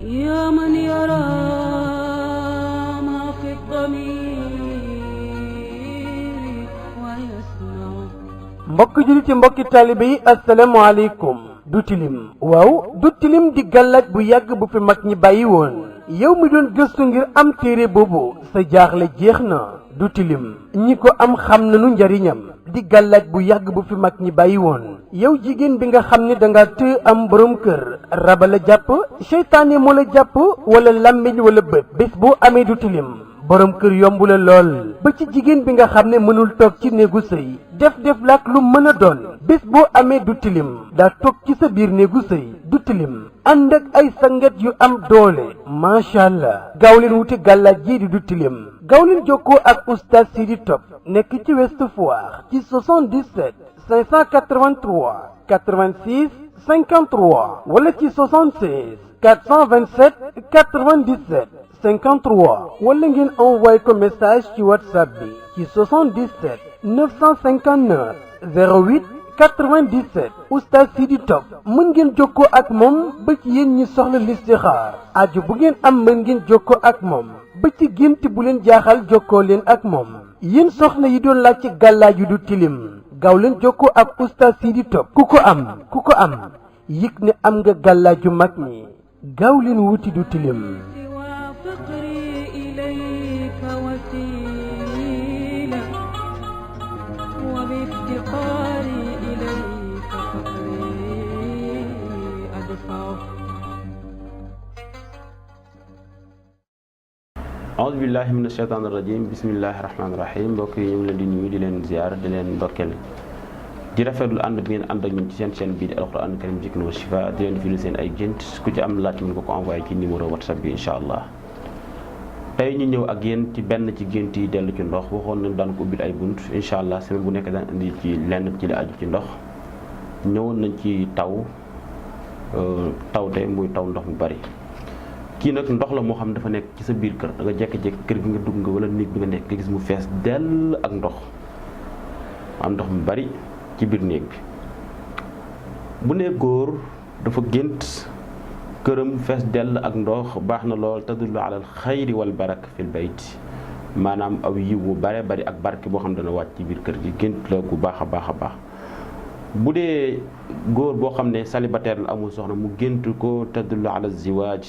يا من يرى ما في الضمير ويسمع. mbokk jullit yi mbokki taalibe yi asalaamaaleykum. du tilim waaw du tilim di gàllaaj bu yàgg bu fi mag ñi bàyyi woon yow mi doon gëstu ngir am téere boobu sa jaaxle jeex na. du tilim ñi ko am xam nañu njariñam di gàllaaj bu yàgg bu fi mag ñi bàyyi woon yow jigéen bi nga xam ne danga të am borom kër raba la jàpp seytaane moo la jàpp wala làmmiñ wala bët bés boo amee du tilim borom kër yomb la lool ba ci jigéen bi nga xam ne mënul toog ci néegu sëy def laak lu mën a doon bés boo amee du tilim daa toog ci sa biir néegu sëy du tilim ànd ak ay sangat yu am doole macha allah gaaw leen wuti gàllaaj jii di du tilim gaaw leen jokkoo ak oustaz Sidi Top nekk ci Ouest Foire ci 77 583 86 53 wala ci 76 427 97 53 wala ngeen envoyé ko message ci whatsapp bi ci 77 959 08 97 oustaz Sidi Top mën ngeen jokkoo ak moom ba ci yéen ñi soxla listixaar aju bu ngeen am mën ngeen jokkoo ak moom ba ci gént bu leen jaaxal jokkoo leen ak moom yéen soxna yi doon laaj ci gàllaaju du tilim gaaw leen jokkoo ak oustaz Sidi Top ku ko am yëg ne am nga gàllaaju mag ñi gaaw leen wuti du tilim. aoudu billahi min asheytaan irrajim bismillahi rahmaani rahim mbokk yi ñu ngi leen di nuyu di leen ziar di leen ndokkeel di rafetlu ànd bi ngeen ànd ak ñun ci seen chaîne bii di alquran karim jikko wa shifa di leen firi seen ay gént ku ci am laaj mën nga ko envoyé ci numéro whatsapp bi incha allah. tey ñu ñëw ak yéen ci benn ci gént yi dellu ci ndox waxoon nañ daan ko ubbil ay bunt incha allah semaine bu nekk daan indi ci lenn ci li aju ci ndox ñëwoon nañ ci taw tey muy taw ndox mu bari. kii nag ndox la moo xam dafa nekk ci sa biir kër da nga jékki-jékki kër gi nga dugg nga wala néeg bi nga nekk nga gis mu fees dell ak ndox am ndox mu bari ci biir néeg bi bu nee góor dafa gént këram fees dell ak ndox baax na lool tadullu alal xayri wal barak fil bayt maanaam aw yiw bu bare bari ak barke boo xam dana wàcc ci biir kër gi gént la ku baax a baax a baax. bu dee góor boo xam ne célibataire la amul soxna mu gént ko tadullu ala ziwaaj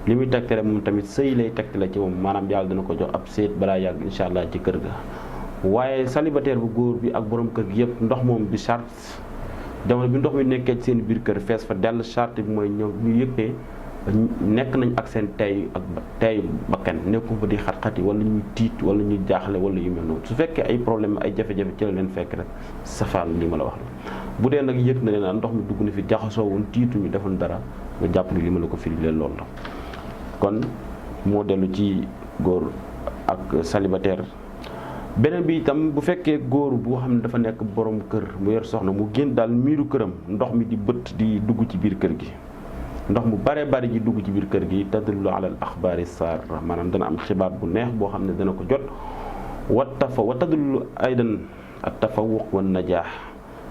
li muy tegtale moom tamit sëy lay tegtale ci moom maanaam yàlla dina ko jox ab séet balaa yàgg incha allah ci kër ga. waaye célibataire bu góor bi ak borom kër gi yëpp ndox moom bi charte jamono bi ndox mi nekkee ci seen biir kër fees fa dell charte bi mooy ñoom ñu yëg ne nekk nañ ak seen tey bakkan nekku fa di xat-xati wala ñuy tiit wala ñuy jaaxle wala yu mel noonu su fekkee ay problème ay jafe-jafe ci la leen fekk rek safaan li ma la wax la. bu dee nag yëg na leen ndox mi dugg na fi jaxasoo woon tiituñu defoon dara nga jàpp ni li ma la ko firi leen loolu la. kon moo dellu ci góor ak célibataire beneen bi itam bu fekkee góor boo xam ne dafa nekk borom kër mu yor soxna mu génn daal miiru këram ndox mi di bët di dugg ci biir kër gi ndox mu bare bari ji dugg ci biir kër gi tadullu ala al axbaari saar maanaam dana am xibaar bu neex boo xam ne dana ko jot wa tadullu aydan at tafawuq wa najaax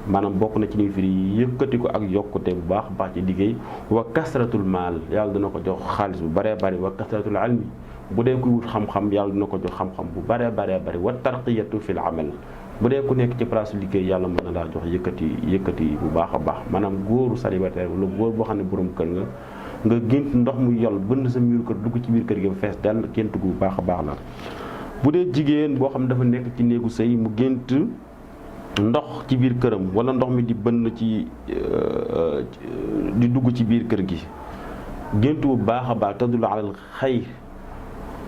maanaam bokk na ci ni firi yëkkati ko ak yokkute bu baax baax ci liggéey wa kasratul maal yàlla dina ko jox xaalis bu baree bari wa kasratul ilmi bu dee kuy wut xam-xam yàlla dina ko jox xam-xam bu baree bari wa tarqiyatu fil amal bu dee ku nekk ci place liggéey yàlla mën na laa jox yëkkati bu baax a baax maanaam góoru célibataire wala góor boo xam ne borom kër nga gént ndox mu yol bënn sa miiru kër dugg ci biir kër gi ba fees dell gént gu bu baax a baax la. bu dee jigéen boo xam ne dafa nekk ci néegu sëy mu gént ndox ci biir këram wala ndox mi di bënn di dugg ci biir kër gi gént bu baax a baax tadullu alal xayr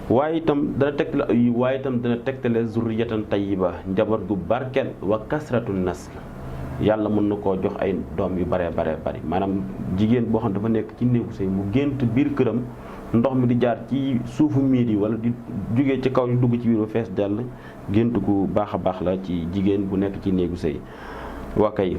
waaye itam dana tegtale zurriyatan tayyiba njaboot gu barkeel wa kasratu nasl yàlla mën na koo jox ay doom yu bare bari maanaam jigéen boo xam dafa nekk ci néegu sëy mu gént biir këram ndox mi di jaar ci suufu miir yi wala di jógee ci kaw di dugg ci biir ba fees dell gént gu baax a baax la ci jigéen bu nekk ci néegu sëy waa kay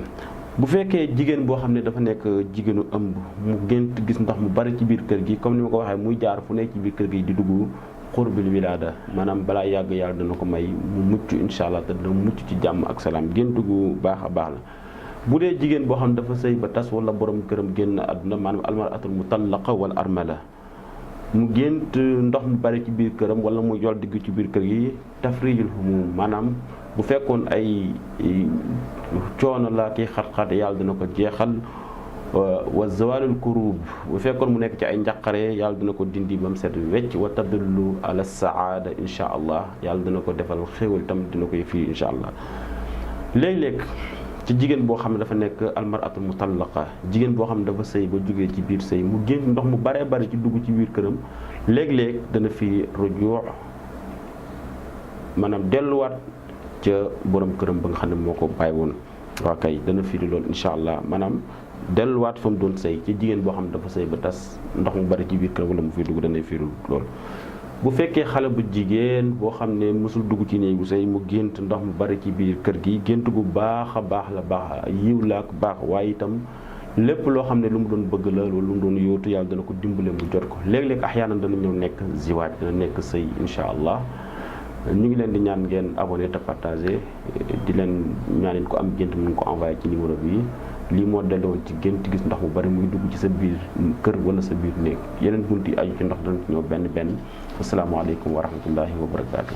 bu fekkee jigéen boo xam ne dafa nekk jigéenu ëmb mu gént gis ndox mu bari ci biir kër gi comme ni ma ko waxee muy jaar fu nekk ci biir kër gi di dugg xurbil wilaada maanaam balaa yàgg yàlla dana ko may mu mucc incha allah te dana mucc ci jàmm ak salaam gént gu baax a baax la. bu dee jigéen boo xam ne dafa sëy ba tas wala borom këram génn àdduna maanaam almaratul mutallaqa wal armala mu gént ndox mu bari ci biir këram wala mu yol digg ci biir kër gi tafrijul humum maanaam bu fekkoon ay coono la ki xat-xat yàlla dina ko jeexal wa zawalul kurub bu fekkoon mu nekk ci ay njaqare yàlla dina ko dindi ba mu set wecc wa tadullu ala saada insha allah yàlla dina ko defal xéewal tam dina koy fii insha allah. léeg-léeg ci jigéen boo xam ne dafa nekk almaratul mutallaqa jigéen boo xam ne dafa sëy ba jógee ci biir sëy mu génn ndox mu baree bari ci dugg ci biir këram léeg-léeg dana fi rujuu maanaam delluwaat ca borom këram ba nga xam ne moo ko bàyyi woon waa kay dana firi loolu incha allah maanaam delluwaat fa mu doon sëy ci jigéen boo xam ne dafa sëy ba tas ndox mu bari ci biir këram wala mu fi dugg danay firi loolu. bu fekkee xale bu jigéen boo xam ne mësul dugg ci néegu sëy mu gént ndox mu bari ci biir kër gi gént gu baax a baax la baax yiw la ak baax waaye itam lépp loo xam ne lu mu doon bëgg la wala lu mu doon yóotu yàlla dana ko dimbale mu jot ko léeg-léeg axyaanan dana ñëw nekk ziwaaj dana nekk sëy incha allah. ñu ngi leen di ñaan ngeen abonné te partagé di leen ñaanin ko am gént mën ko envoyé ci numéro bi lii moo delloon ci gént gis ndox mu bari muy dugg ci sa biir kër wala sa biir néeg yeneen bunt yi aju ci ndox dana ci ñëw benn asalaamaaleykum wa rahmatullahi wa barakaatu.